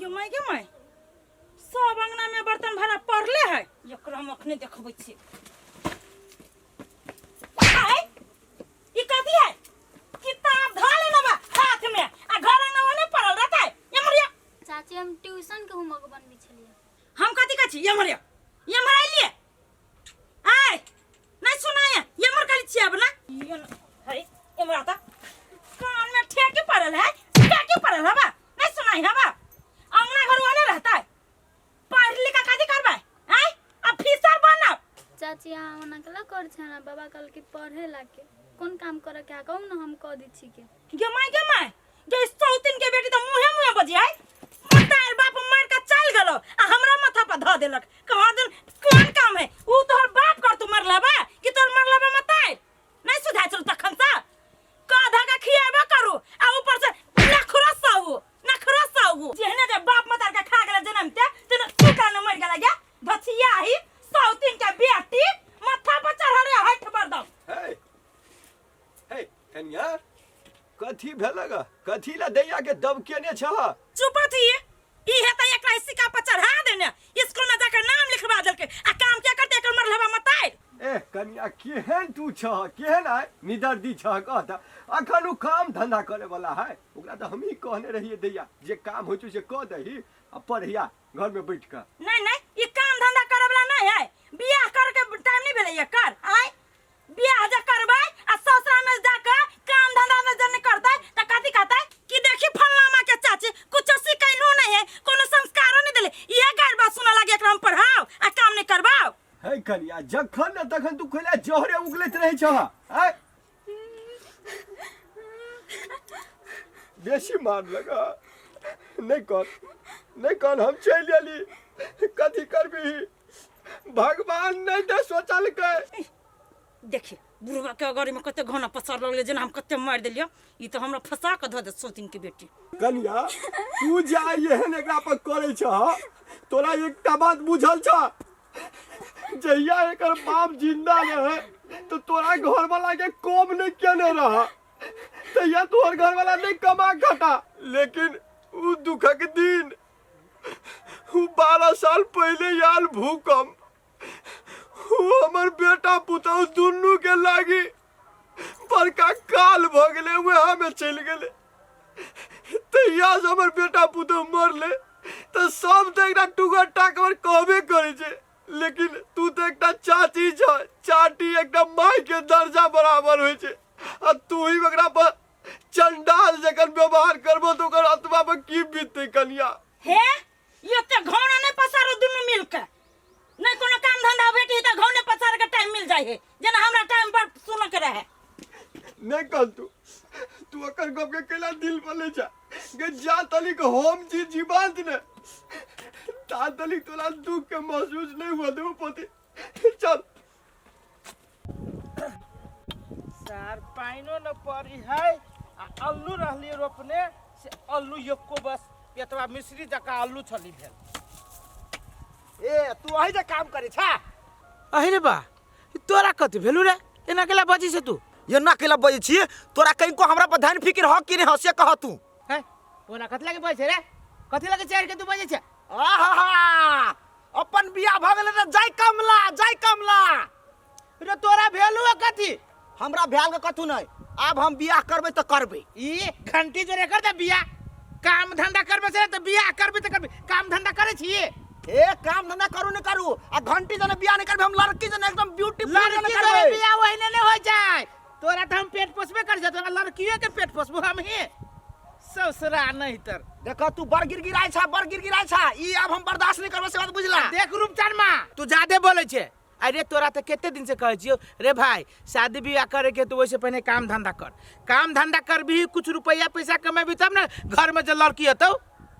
गे माय, गे माय, सब अंगना में बर्तन भाड़ा पड़ले है। एकरा हम अखने देखबै छी। आय, ई कथी है? किताब धऽ लेने बा हाथ में आ घर अंगना में नहीं पड़ल रहता है। ये मरिया। चाची, हम ट्यूशन के होमवर्क बनबै छलियै। हम कथी कहै छी? ये मरिया, ये मराइलिए। आय, नहीं सुनाय, ये मर खाली छिया बना ये न- है। ये मरा ता कान में ठेके पड़ल है, ठेके पड़ल है बा। नहीं सुनाई है बा। अंगना घर वाले रहता है, पढ़ लिखा कथी करबै? आय, अफिसर बनब। चाची, अहाँ ओना केला कर छै ना? बाबा कहलकै पढ़े लाके कोन काम करे के, कहू ने, हम कऽ दै छी के। गे माय, गे माय, गे सौतिन के बेटी तो मुहे मुहे बजी है। मतार बाप मार के चल गेलो आ हमरा माथा पर धऽ देलक। कहाँ दिन कोन काम है? ऊ तोहर बाप कर तू मरला बा कि तोहर मरला बा मतार नहीं सुधार चल तखन से कधा का खियाबा करू आ ऊपर से नखरा साहू, नखरा साहू। जेहने जे बाप मतार के खा गेला जन्म ते तेने तू कान मर गेला। गे भचिया ही सौतिन के बेटी माथा पर चढ़ल रे हट बरदम। हे हे कन्या, कथी भेलक? कथी ला दैया के दबकेने छह? चुप थी। ई है त एकरा सिक्का पर चढ़ा देने, स्कूल में जाकर नाम लिखवा देलके आ काम क्या करते एकर मरलबा मताई। ए कन्या, केहन तू छह? केहन आय निदर्दी छह? कह त, अखन उ काम धंधा करे वाला है? ओकरा तऽ हमही कहने रहिए दैया जे काम होइ छौ से कह दही आ पढ़िया घर में बैठ कऽ। नहीं नहीं, ई काम धंधा करे वाला नहीं है। बियाह करे के टाइम नहीं भेलै एकर। आय, बियाह जे करबै आ ससुरा में जाके काम धंधा में जे नहीं करतै त कथी कहतै? कि देखी फल्लामा के चाची कुछ सिखैलू नहीं है, कोनो संस्कारो नहीं देले। इहे गारि बात सुनऽ लागे। एकरा हम पढ़ाओ आ काम नहीं करबाओ। हे कन्या, जखन ने तखन तू खोला जहरे उगलैत रहै छह। आय, बेसी मार लगा नहीं कर, नहीं कर, हम चलि एली। कथी करबी? भगवान नहीं तऽ सोचलकै। देखिए बुढ़वा के अगड़ी में कते घना पसार लगले, जेना हम कते मारि देलियो। ई तऽ हमरा फंसा के धऽ दे सौतिन के बेटी। कनिया, तू जा एहन एकरा पर करै छह, तोरा एकटा बात बुझल छह? जहिया एकर बाप जिंदा रहे तो तोरा घर वाला के कम नहीं केने रह, तहिया तोहर घर वाला नहीं कमा खटा। लेकिन उ दुखक दिन, उ 12 साल पहले आयल भूकंप, उ हमर बेटा पुतहु दुनू के लागी बड़का काल भऽ गेलै, वएह में चलि गेलै। तहिया से हमर बेटा पुतहु मरलै तऽ सब तऽ एकटा टुगर टाकर कहबे करै छै, लेकिन तू तऽ एकटा चाची छ। चाची एकटा माय के दर्जा बराबर होइ छै आ तू ही ओकरा पर चंडाल जखन व्यवहार करबो तऽ ओकर आत्मा पर की बीततै कनिया? हे, ई ओते घौना नहीं पसारो दुनू मिल के। नहीं कोनो काम धंधा भेटी तऽ घौने पसारे के टाइम मिल जाय है, जेना हमरा टाइम पर सुनऽ के रहे। नहीं कह, तू तू ओकर गप के कैला दिल पर ले जा गे? जा तलिक हम जी जीवांत ने ता तलिक तोरा दुख के महसूस नहीं हुआ देबो पति। चल। सार, पानिओ न पड़ी है आ अल्लू रहली रोपने से अल्लू एको बस एतबा मिश्री जकाँ अल्लू छली भेल। ए, तू अही जे काम करे छा? अहि रे बा, ई तोरा कथी भेलू रे? एना केला बजी से तू? ये ना केला बजै छी? तोरा कहीं हमरा पर ध्यान फिकिर ह कि नहीं ह, से कह तू। हैं, ओना कथी लागे बजै छै रे? कथी लागे चढ़ के तू बजै छै? आहा, अपन बियाह भऽ गेलै रे। जय कमला, जय कमला। रे, तोरा भेलू है कथी? हमरा भेल के कथू नहीं, आब हम बियाह करबै तऽ करबै। ई घंटी जोरे कर दे बियाह। काम धंधा करबे से तऽ बियाह करबे तऽ करबे। काम धंधा करे छी? ए, काम धंधा करू नहीं करू आ घंटी जने बियाह नहीं करबै हम, लड़की जने एकदम ब्यूटीफुल लड़की जने जोरे करबै। बियाह ओहिने नहीं हो जाए। तोरा तऽ हम पेट पोसबे कर तोरा लड़कियों के पेट पोसबो हम ही ससुरा नहीं तर। देख, तू बड़ गिरगिराय छा, बड़ गिरगिराय छा। ई आब हम बर्दाश्त नहीं करबै, से बात बुझला। देख रूपचंद मा, तू ज्यादे बोले छे। अरे, तोरा तो कते दिन से कहै छियौ रे भाई, शादी बियाह करे के तो वैसे पहले काम धंधा कर। काम धंधा करबी, कुछ रुपया पैसा कमेबी, तब ने घर में जो लड़की हतौ,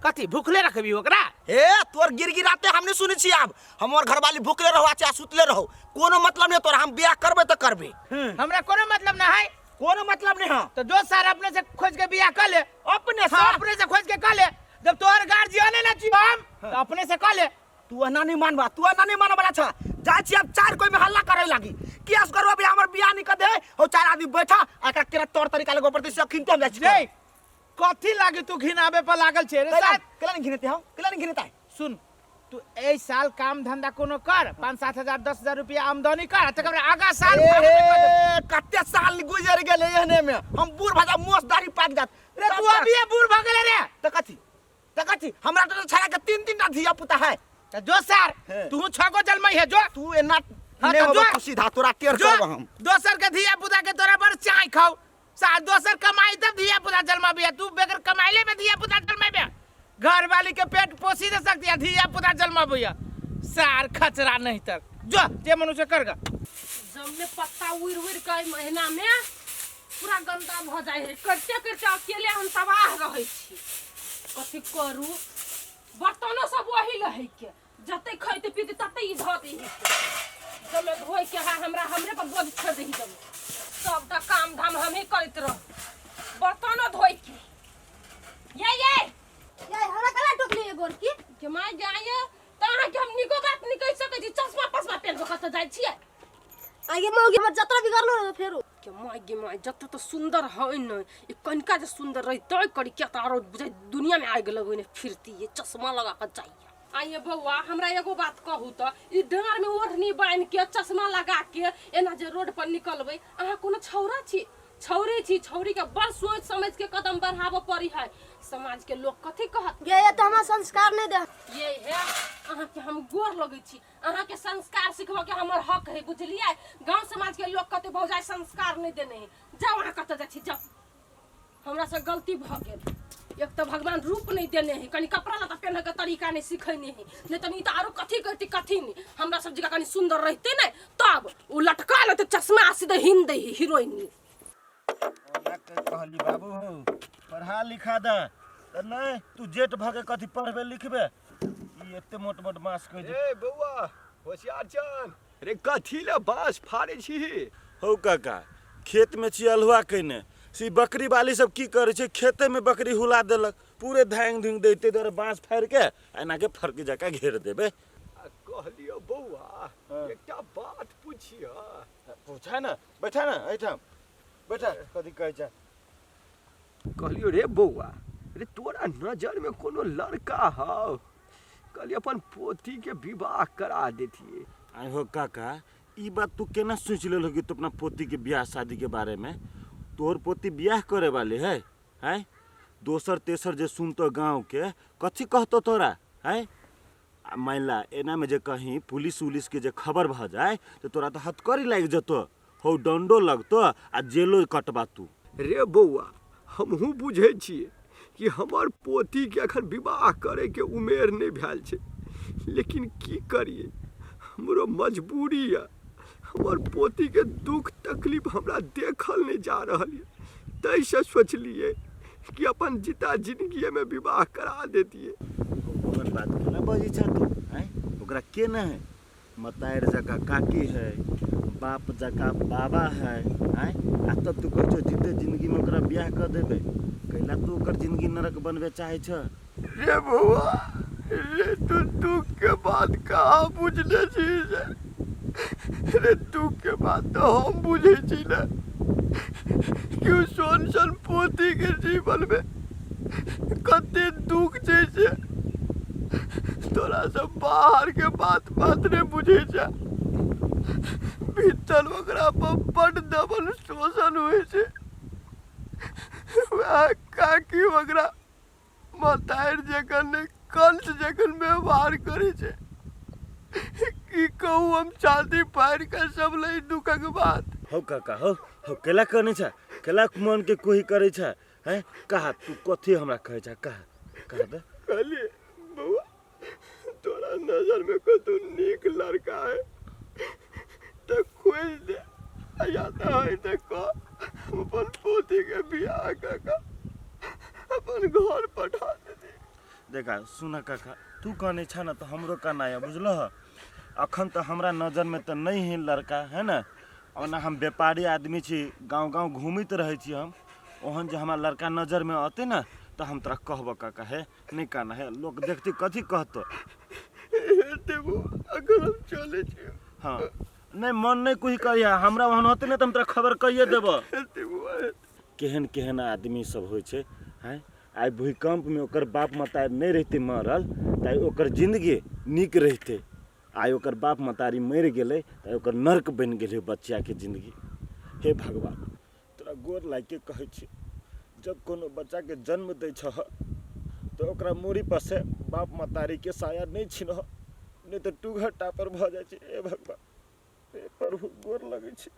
कथी भूखले रखबी ओकरा? हे, तोर गिरगिराते हम नहीं सुनै छी। आब हमर घरवाली भूखले रहो चाहे सुतले रहो, कोनो मतलब नहीं तोरा। हम बियाह करबै तऽ करबै। हमरा कोनो मतलब ना है। कोनो मतलब नहीं। हाँ। तो जो सार अपने से खोज के बियाह कर ले। अपने से? हाँ, अपने से खोज के कर ले। जब तोहर गार्जियन है ना छी हम, तो अपने से कर ले। तू एना नहीं मानबा, तू एना नहीं मानबा छा। जाइ छी अब, चार कोई में हल्ला करे लागी कि असगरवा बियाह हमर बियाह नहीं कर दे हो। चार आदमी बैठा आ एकरा केरा तौर तरीका लगो पड़तै से अखिन। हम जाइ छी। जय। कथी लागी तू घिनाबे पर लागल छे रे कैला साथ कैला नहीं घिनेते हम, कैला नहीं घिनेता है? सुन, तू एहि साल काम धंधा कोनो कर, 5-7 हजार 10 हजार रुपया आमदनी कर, तकर बाद आगा साल ए हे, कते साल गुजर गेले एहने में, हम बूढ़ भजा मोस दाढ़ी पाक जात। रे तू अभी बूढ़ भ गेले रे। त कथी, त कथी, हमरा तो छड़ा के तीन तीन टा धिया पुता है। त जो सर, हे। तू छह गो जलमई है जो। तू एना हाँ, नहीं तो होबो जो। तू सीधा तोरा टेढ़ जो करब हम। दोसर के धिया पुता के तोरा पर चाय खाओ सा, दोसर कमाई तब धिया पुता जलमाबी, तू बगैर कमाइले में धिया पुता जलमाबे। घर वाली के पेट पोसी दे सकती है, धिया पुता जलमाबी सार खचरा नहीं तक जो जे मनुष्य करगा। जमने पत्ता उड़ि उड़ि के एहि महीना में पूरा गंदा भऽ जाइ है। करिते करिते अकेले हम तबाह रहै छी। कथी करू, बर्तनो सब वही रहै के, जते खैते पीते तते ई धऽ दै है। जमे धोइ के है हमरा, हमरे पर बोझ छोड़ि दै जमे। सबटा काम धाम हमही करैत रह, बर्तनो धोइ के। ये ये ये हमरा कला टोकली है गोरकी। के माय जाय तऽ अहाँके हम नीको बात नहि कहि सकै छी। चश्मा पश्मा पेन कऽ कतऽ जाइ छियै? आगे मौगी हमर जतरा बिगड़लो रे फेरो। के माय गे माय, जते तऽ सुन्दर है ने ई, कनिका जे सुन्दर रहितै करिके तऽ आरो बुझाइ दुनियामे आगि लगेने फिरतियै। चश्मा लगा कऽ जाइए। आइए बौआ, हमरा एगो बात कहू तऽ, ई डाँड़मे ओढ़नी बान्हि के चश्मा लगा के एना जे रोड पर निकलबै, अहाँ कोनो छौड़ा छी? छौड़ी छी, छौड़ी के बड़ सोच समझ के कदम बढ़ाबऽ पड़ी है। समाज के लोग कथी कहत? गे ये तो हमरा संस्कार नहीं दे। ये है, अहाँके हम गोर लगै छी। अहाँके संस्कार सिखबऽ के हमर हक है, बुझलियै? गाँव समाज के लोग कहते भौजाई संस्कार नहीं देने है। जाउ, अहाँ कतऽ जाइ छी जाउ। हमरा से गलती भऽ गेल। एक तऽ भगवान रूप नहीं देने है, कनि कपड़ा लत्ता पहने के तरीका नहीं सिखेने है, नहीं तऽ नहीं तऽ आरो कथी कहती कथी नहीं। हमरा सब जगह कनि सुंदर रहते ने तब ओ लटका लेते चश्मा आ सीधे हिन दे हीरोइन। ओना के कहली बाबू पढ़ा लिखा दे तऽ नहि, तू जेठ भऽ के कथी पढ़बे लिखबे, ई एते मोट मोट मास कहै छै। ए बौआ होशियार चन रे, कथी ले बाँस फाड़ै छी? हौ काका, खेतमे छी अल्हुआ कयने, से ई बकरी वाली सब की करै छै, खेतेमे बकरी हुला देलक, पूरे धांग धुंग दै, ताहि दुआरे बाँस फाड़ि के एना के फरकी जकाँ घेर देबै। आ कहलियौ बौआ, एकटा बात पुछियऽ। पूछा ने, बैठा ने एहिठाम बैठा, कथी कहै छै? कहलियौ रे बौआ रे, तोरा नजरमे कोनो लड़का हौ? कहलियै अपन पोतीके विवाह करा देतियै। आइ हो काका, ई बात तू केना सोचि लेलहो कि तू अपना पोतीके बियाह शादीके बारेमे? तोहर पोती बियाह करे वाली है? हैं, दोसर तेसर जे सुनतो गाँवके कथी कहतो तोरा? हैं, आ मानि ला एनामे जे कहीं पुलिस उलिसके जे खबर भऽ जाय तऽ तोरा तऽ हथकड़ी लागि जेतो हौ, डंडो लगतो आ जेलो कटबा तू। रे बौआ, हमहूँ बुझै छियै कि हमर पोतीके एखन विवाह करैके उमेर नहि भेल छै, लेकिन की करियै, हमरो मजबूरी यऽ। हमर पोतीके दुख तकलीफ हमरा देखल नहि जा रहल यऽ, ताहिसँ सोचलियै कि अपन जीता जिनगीएमे विवाह करा देतियै। ओहन बात केना बजै छह तू? आँय, ओकरा के नहि है? मतारि जकाँ काकी है, बाप जकाँ बाबा है। आँय, आ तब तू कहै छह जीते जिंदगीमे ओकरा बियाह कऽ देबै? कैला तू ओकर जिंदगी नरक बनबे चाहै छह? रे बौआ रे, तू दुख के बात कहाँ बुझने छी रे? रे, दुख के बात तऽ हम बुझै छी ने कि ओ सोन सन पोती के जीवन में कते दुख छै से। तोरा सब बाहर के बात बात नहि बुझै छै, भीतर ओकरा पर बड दबन शोषण होइ छै। वएह काकी ओकरा मतारि जखन नहि, कंस जखन व्यवहार करै छै। की कहू, हम छाती फाड़ि कऽ सब लई दुखक बात। हौ काका, हौ हौ, केला कनै छ? केला मन के कोही करै छ? हैं, कहा तू कथी हमरा कहै छ, कहा कहा दे। कहलिए बौआ, तोरा नजर में कतौ नीक लड़का है तऽ खोजि दे, आ या तऽ है तऽ कह, हम अपन पोतीके बियाह कऽ कऽ अपन घर पठा देती। देखा सुन काका, तू कहने छ ने तऽ हमरो कहना है, बुझलह? अखन तऽ हमरा नजरमे तऽ नहि है लड़का है ने। ओना हम व्यापारी आदमी छी, गाँव गाँव घूमैत रहै छी हम। ओहन जे हमरा लड़का नजरमे अतै ने तऽ हम तोरा कहबऽ काका। हे, नहि कहना है, लोक देखते कथी कहतो। हेतै बौआ, अखन हम चलै छी। हाँ, नहि मन नहि कोही करिया, हमरा ओहन होतै ने तऽ हम तोरा खबर कहिए देबऽ। हेतै बौआ, हेतै। केहन केहन आदमी सब होइ छै आँय, आइ भूकम्पमे ओकर बाप मतारी नहि रहितै मरल तऽ आइ ओकर जिन्दगी नीक रहितै। आइ ओकर बाप मतारी मरि गेलै तऽ ओकर नर्क बनि गेलै बच्चाके जिन्दगी। हे भगवान, तोरा गोर लागिके कहै छी, जब कोनो बच्चाके जन्म दै छह तऽ ओकरा मूड़ी पर से बाप मतारीके साया नहि छिनह, नहि तऽ टूघर टापर भऽ जाइ छै। हे भगवान, हे प्रभु, गोर लगै छी।